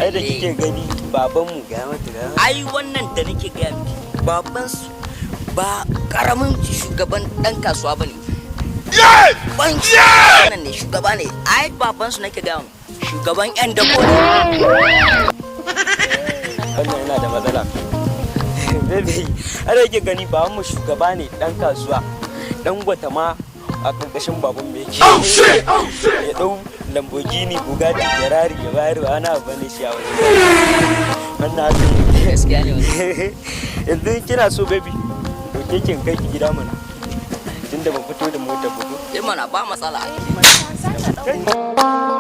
Ai da kike gani babanmu Ga mata, ga mata. Ai wannan da nake gaya miki, baban su ba karamin shugaban dan kasuwa bane. Ban wannan ne shugaba ne. Ai baban su nake gaya miki, shugaban yan dako ne. Wannan yana da matsala, baby. Ai da kike gani babanmu shugaba ne, dan kasuwa. Dan gwata ma a karkashin baban mu yake. Ya dau Lamborghini, Bugatti, Ferrari ya bayar, ba wani abu bane shi a wajen wannan, haka ne. Gaskiya ne wannan. Yanzu in kina so, baby, dauke ki in kai ki gida mana, tunda ban fito da motar ba ko? Eh mana, ba matsala. Za ka ɗauko.